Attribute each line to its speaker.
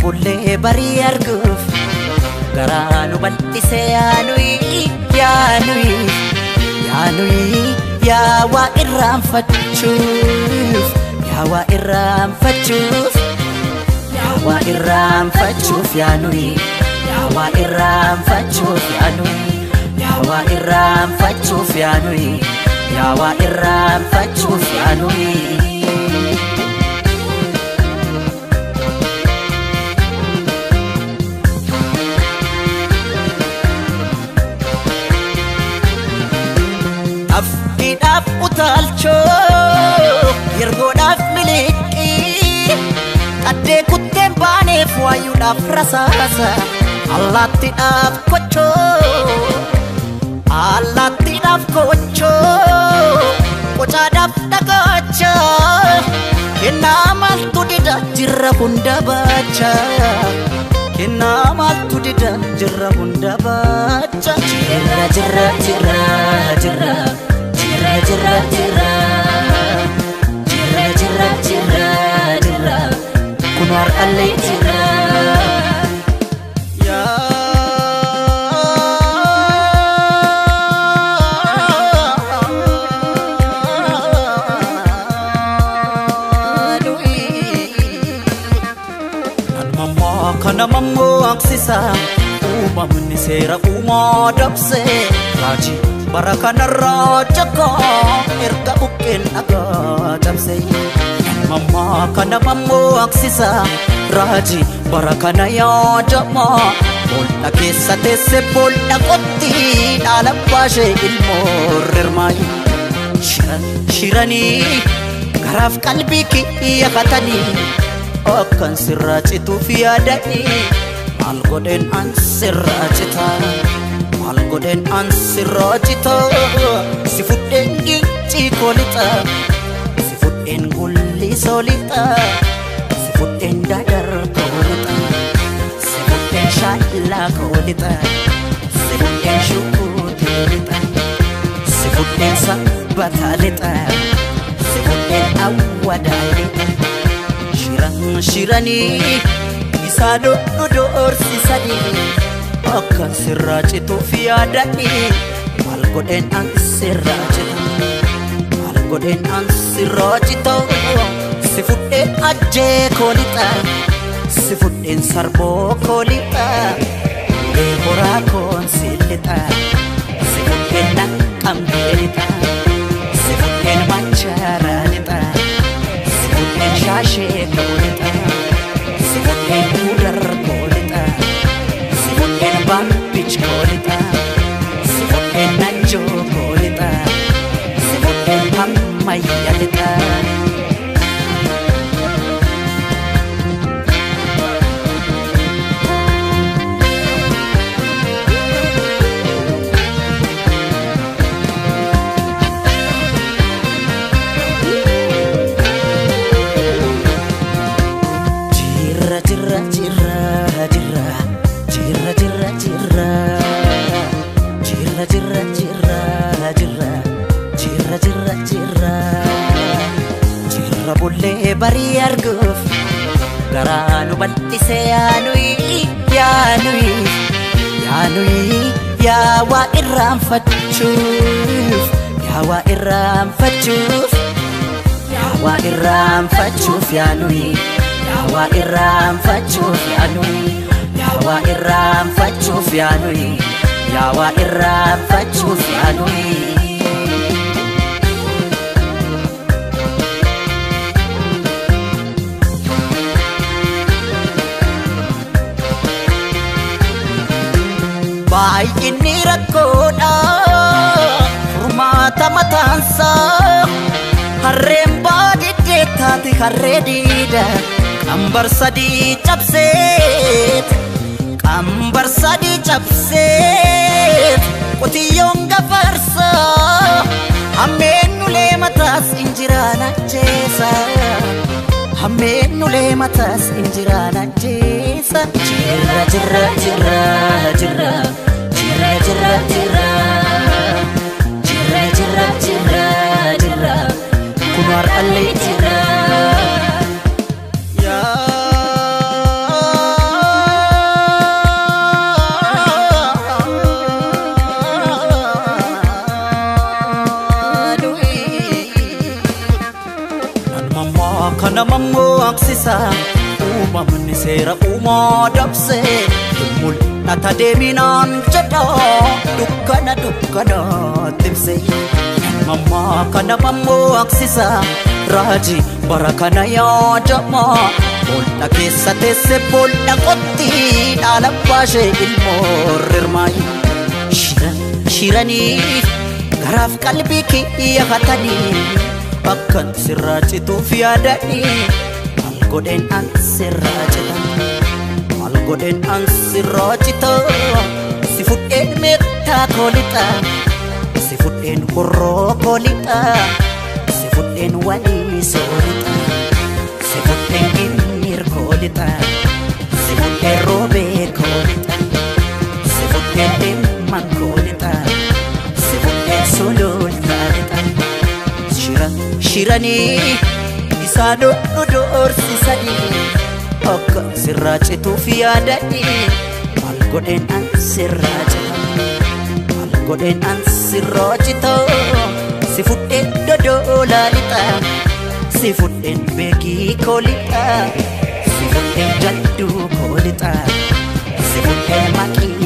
Speaker 1: Jirra bullee barii arguuf garaa nu bal'ise yaanuyi yaanuyi yaanuyi yaa waa irraanfachuuf yaa waa irraanfachuuf yaa waa irraanfachuuf yaanuyi yaa waa irraanfachuuf yaanuyi yaa waa irraanfachuuf yaanuyi yaa waa irraanfachuuf yaanuyi. Afkiidhaaf utaalchoo yergoodhaaf miliqii qaddee kutteen baaneef waayuudhaaf rasaasa allaattiidhaaf kochoo allaattiidhaaf kochoo qocaadhaaf dhagaacha kennaa maaltu dida jirra hunda baacha kennaa maaltu dida jirra hunda baacha jirra jirra jirra jirra jirra jirra jirra jirra jirra jirra jirra kun har'allee jirra. Kana mammaksisa uumamni seera uumaa dabse raajii bara kanarraa jakaa erga buqqeen dhagaa cabse. Mammaa kana mammaksisa raajii bara kana yaadama boolla keessa teesse boolla qotti dhaala baashee ilmoo rirmaayi. Shiran shiranii garaaf qalbii kiyya katanii akkan sirraa cituuf yaadanii maal godheen an sirraa cita maal godheen an sirraa cita si fudheen gincii koo lixa si fudheen gullisoo lixa si fudheen dadar koo lixa si fudheen shaallaa koo lixa si fudheen shukuutee lixa si fudheen sabbataa lixa si fudheen awwadaa lixa. Shiran shiranii isaan nu doorsisanii akkan sirraa cituuf yaadanii maal godheen an sirraa cita maal godheen an sirraa cita si fudheen ajjee koo lixa si fudheen sarboo koo lixa ulee horaa koon si lixa si fudheen naqqamtee lixa si fudheen machaaraa lixa. Si fudheen shaashee koo lixa si fudheen mudar koo lixa si fudheen baabbich koo lixa si fudheen najjoo koo lixa si fudheen ammayya lixa. Jirra jirra jirra jirra jirra jirra jirra jirra jirra jirra jirra jirra jirra jirra bullee barii arguuf garaa nu bal'ise yaanuyi yaanuyi yaanuyi yaa waa irraanfachuuf yaa waa irraanfachuuf yaa waa irraanfachuuf yaanuyi yaa waa irraanfachuuf yaanuyi yaa waa irraanfachuuf yaanuyi yaa waa irraanfachuuf yaanuyi. Baay'inni rakkoodha furmaata mataansaa harreen baadiddee taate harree diida qambar sadii cabseet qambar sadii cabseet qotiyyoon gafarsaa hammeen ulee mataas injiraan ajjeesa hammeen ulee mataas injiraan ajjeesa. Jirra jirra jirra jirra jirra jirra jirra jirra jirra jirra jirra kun har'allee jirra. Yaa Uumamni seera uumaa dabsee mul'ata deeminaan jedha dukkana dukkana timse. Mammaa kana mammaksisa raajii bara kana yaadama. Bool'a keessa teesse bool'a qotti dhaala baashee ilmoo rirmaayi. Shiran shiranii garaaf qalbii kiyya hatanii akkan sirraa cituuf yaadanii maal godheen an sirraa cita, maal godheen an sirraa cita. Si fudheen meettaa koolixa, si fudheen horroo koolixa, si fudheen walii soolixa, si fudheen ginnir koolixa, si fudheen roobee koolixa, si fudheen dhimman koolixa, si fudheen sulultaa lixa. Shira shiranii isaan nu doorsisanii akka sirraa cituuf yaadanii maal godheen an sirraa cita, maal godheen an sirraa cita. Si fudheen dodolaa lixa, si fudheen beekii koo lixa, si fudheen jadduu koo lixa, si fudheen maqii